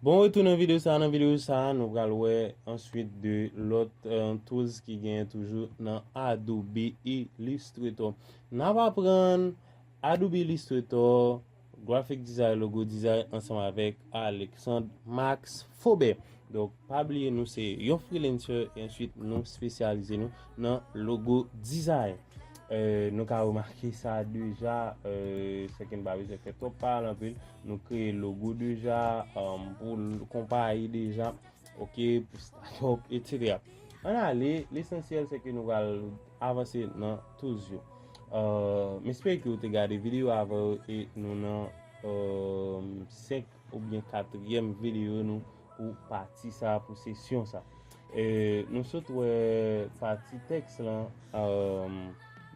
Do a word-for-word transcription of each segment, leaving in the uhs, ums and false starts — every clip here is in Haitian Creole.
Bon retou nan videyo sa. Nan videyo sa, nou pral wè answit de lòt, euh, tools ki genyen toujou nan Adobe Illustrator. N ap aprann Adobe Illustrator, graphic design, logo design ansanm avèk Alexandre Max Faubert. Donk, pa bliye nou se yon freelancer e answit nou espesyalize nou nan logo design. Euh, nou ka remake sa deja, euh, sèke n pa bezwen fè twòp pale anpil. Nou kreye logo deja, um, pou l-, konpayi deja, oke, pou startup, et cetera. Ann ale, lesansyèl se ke nou pral avanse nan tools yo. Euh, m espere ke w te gade videyo avan yo e nou nan, euh, senk oubyen katriyèm videyo nou pou pati sa, pou sesyon sa. E nou sot wè pati tèks lan, um,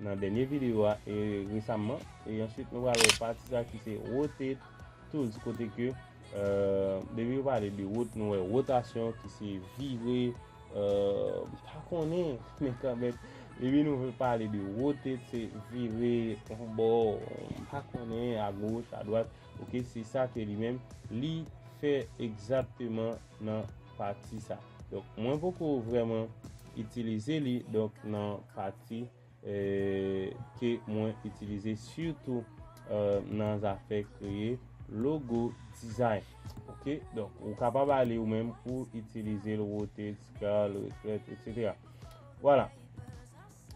nan dènye videyo a e resamman. E answit nou pral wè pati sa ki se rotate tools, kote ke, euh, depi yo pale de rot-, nou wè rotasyon ki se vire, euh, m pa konnen, men kanmenm, depi nou pale de rotate, se vire yon bò, m pa konnen, agoch, adwat, oke, se sa ke li menm, li fè egzakteman nan pati sa. Donk, mwen poko vrèman itilize li, donk, nan pati, eh, ke mwen itilize sitou, eh, nan zafè kreye logo design. Oke? Donk, ou kapab ale ou menm pou itilize l, rotate, scale, reflect, et cetera. Vwala.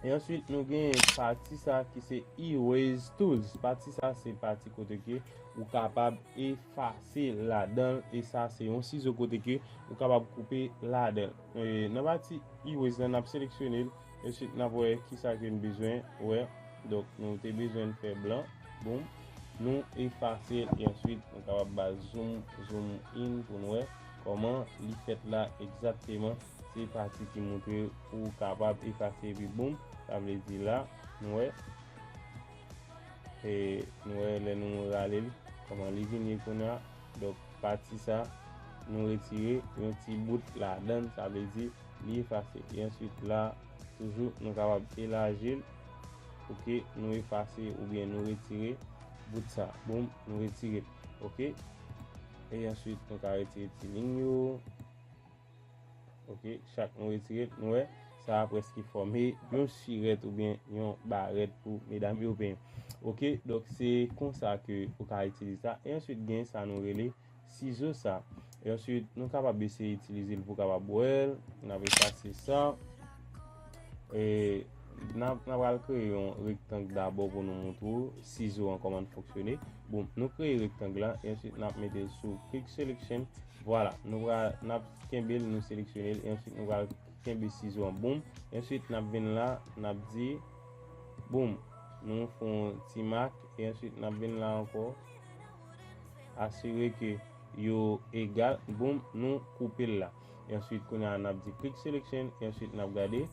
E answit, nou gen pati sa ki se Erase Tools. Pati sa se pati kote ke ou kapab efase ladan l, e sa se yon sizo kote ke ou kapab koupe ladan l. E nan pati Erase lan, n ap seleksyone l, answit n ap wè kisa ke n bezwen wè. Donk, nou te bezwen fè blan. Boum. Nou efase l e answit nou kapab ba zoom, zoom in pou n wè kòman li fèt la egzakteman. Se pati ki montre ou kapab efase epi boum. Sa vle di la, nou wè. E nou wè lè nou rale l, kòman li vin ye kounye a. Donk, pati sa, nou retire yon ti bout ladan l, sa vle di li efase. E answit la, toujou, nou kapab elaji l pou ke nou efase oubyen nou retire bout sa. Boum, nou retire l. Oke? E answit, nou ka retire ti liy yo. Oke, chak nou retire l, nou wè, sa a prèske fòme yon sirèt oubyen yon barèt pou medam yo penyen. Oke, donk se konsa ke ou ka itilize sa. E answit, gen sa nou rele sizo sa. E answit, nou kapab eseye itilize l pou kapab wè l. N ap efase sa. E n ap, n ap al kreye yon rektang dabò pou nou montre w sizo an kòman l fonksyone. Bon, nou kreye rektang la, e answit, n ap mete l sou Quick Selection. Vwala, nou pral, n ap kenbe l, nou seleksyone l, e answit nou pral kenbe sizo an, boum. E answit n ap vin la, n ap di, boum, nou fè yon ti mak, e answit n ap vin la ankò, asire ke yo egal, boum, nou koupe l la. E answit kounye a n ap di Quick Selection, e answit n ap gade,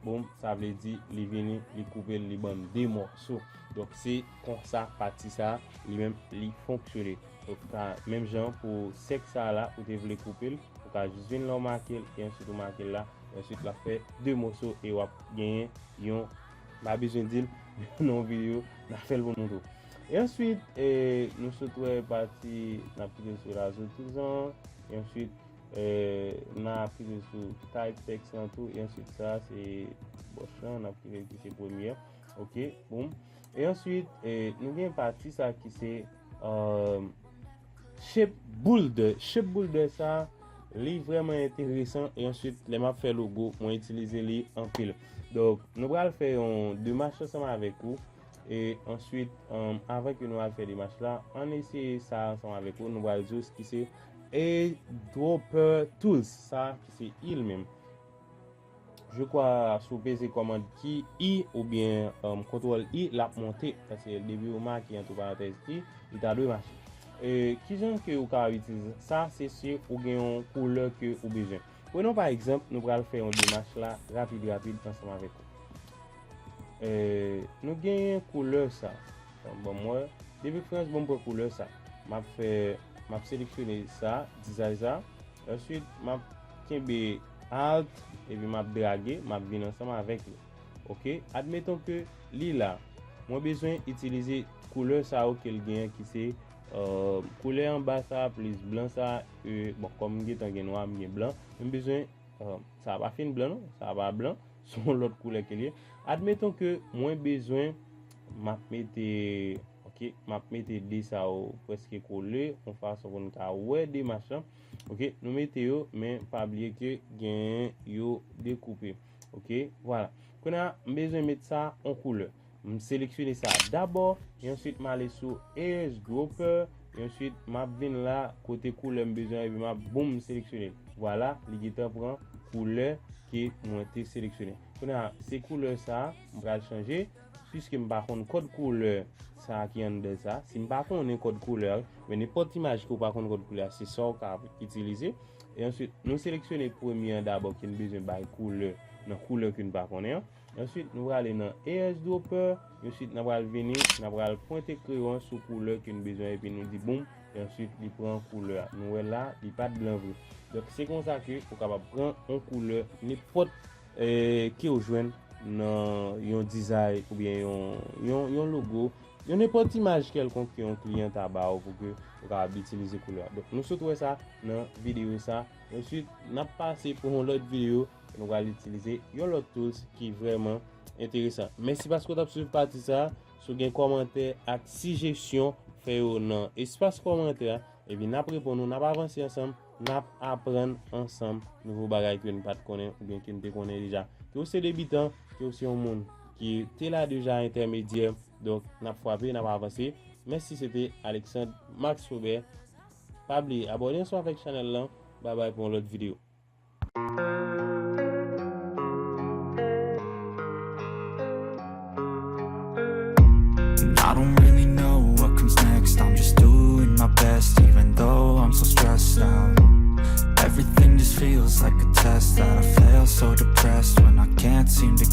boum, sa vle di li vini, li koupe l, li ban m de mòso. Donk se konsa pati sa li menm li fonksyone. Donk, sa menm jan pou sèk sa la, ou te vle koupe l, ou ka jis vin la w make l, e answit ou make l la, e answit l ap fè de moso e w ap genyen yon, m pa bezwen di l, nan yon videyo, n a fè l pou nou tou. E answit, e, nou sot wè pati, n ap kite sou lazo touzan, e answit, e, n ap kite sou type text lan tou, e answit sa, se bòch lan, n ap kite ki se premye. Oke, boum. E answit, e, nou gen pati sa ki se, um, Shape Builder. Shape Builder sa, li vrèman enteresan. E answit, lè m ap fè logo, mwen itilize li anpil. Donk, nou pral fè yon demach ansanm avèk ou. E answit, um, avan ke nou al fè demach la, ann eseye sa ansanm avèk ou. Nou pral di w ki se Eyedropper Tools. Sa ki se il menm. Je crois, si w peze kòmand ki I oubyen, um, kontwòl I, l ap monte. Paske depi w make, antre parantèz, I, li ta dwe mache. E kijan ke ou ka itilize sa? Se si ou gen yon koulè ke ou bezwen. Prenons pa egzanp, nou pral fè yon demach la rapid, rapid ansanm avèk ou. E, nou genyen koulè sa. Bon, mwen, depi Frans, bon, m pran koulè sa. M ap fè, m ap seleksyone sa, dizay sa. Answit, m ap kenbe Alt, epi m ap drage, m ap vin ansanm avèk li. Oke, admeton ke li la. Mwen bezwen itilize koulè sa yo ke l genyen ki se, euh, koulè anba sa, plis blan sa, euh, bon, kòm m gentan gen nwa, m gen blan, men m bezwen, euh, sa pa fin blan non, sa pa blan, se yon lòt koulè ke l ye. Admeton ke mwen bezwen, m ap mete, ok, m ap mete de sa yo prèske kole, yon fason pou n ka wè demach lan. Ok, nou mete yo, men pa bliye ke genyen yo dekoupe. Ok, vwala. Kounye a, m bezwen met sa an koulè. M seleksyone sa dabò, e answit m ale sou Airdropper, e answit m ap vin la kote koulè m bezwen, epi m ap boum seleksyone. Vwala, li gentan pran koulè ke mwen te seleksyone. Kounye a, se koulè sa m pral chanje, piske m pa konn kòd koulè sa ki anndan sa. Si m pa konnen kòd koulè a, men nenpòt imaj ke w pa konn kòd koulè a, se sa w ka itilize. E answit, nou seleksyone premye an dabò ke n bezwen bay koulè nan koulè ke n pa konnen an. E answit, nou prale nan Airdropper. E answit, n a pral vini, n a pral pwente kreyon an sou koulè ke n bezwen epi nou di boum. E answit, li pran koulè a. Nou wè la, li pa t blan vre. Donk, se konsa ke ou kapab pran yon koulè, nenpòt, eh, ke w jwenn nan yon dizay oubyen yon, yon, yon logo, yon nenpòt imaj kèlkonk ke yon kliyan ta ba w pou ke ou kapab itilize koulè a. Donk, nou sot wè sa nan videyo sa. Answit, n ap pase pou yon lòt videyo, nou pral itilize yon lòt tools ki vrèman enteresan. Mèsi paske w t ap swiv pati sa. Si w gen kòmantè ak sijesyon, fè yo nan espas kòmantè a. Epi n ap reponn ou, n ap avanse ansanm, n ap aprann ansanm nouvo bagay ke n pa t konnen oubyen ke n te konnen deja. Ke w se debitan, ke w se yon moun ki te la deja entèmedyè, donk n ap frape, n ap avanse. Mèsi, se te Alexandre Max Faubert. Pa bliye abòne ansanm avèk chanèl lan. Babay pou yon lòt videyo. And I don't really know what comes next. I'm just doing my best, even though I'm so stressed out. Everything just feels like a test that I fail, so depressed when I can't seem to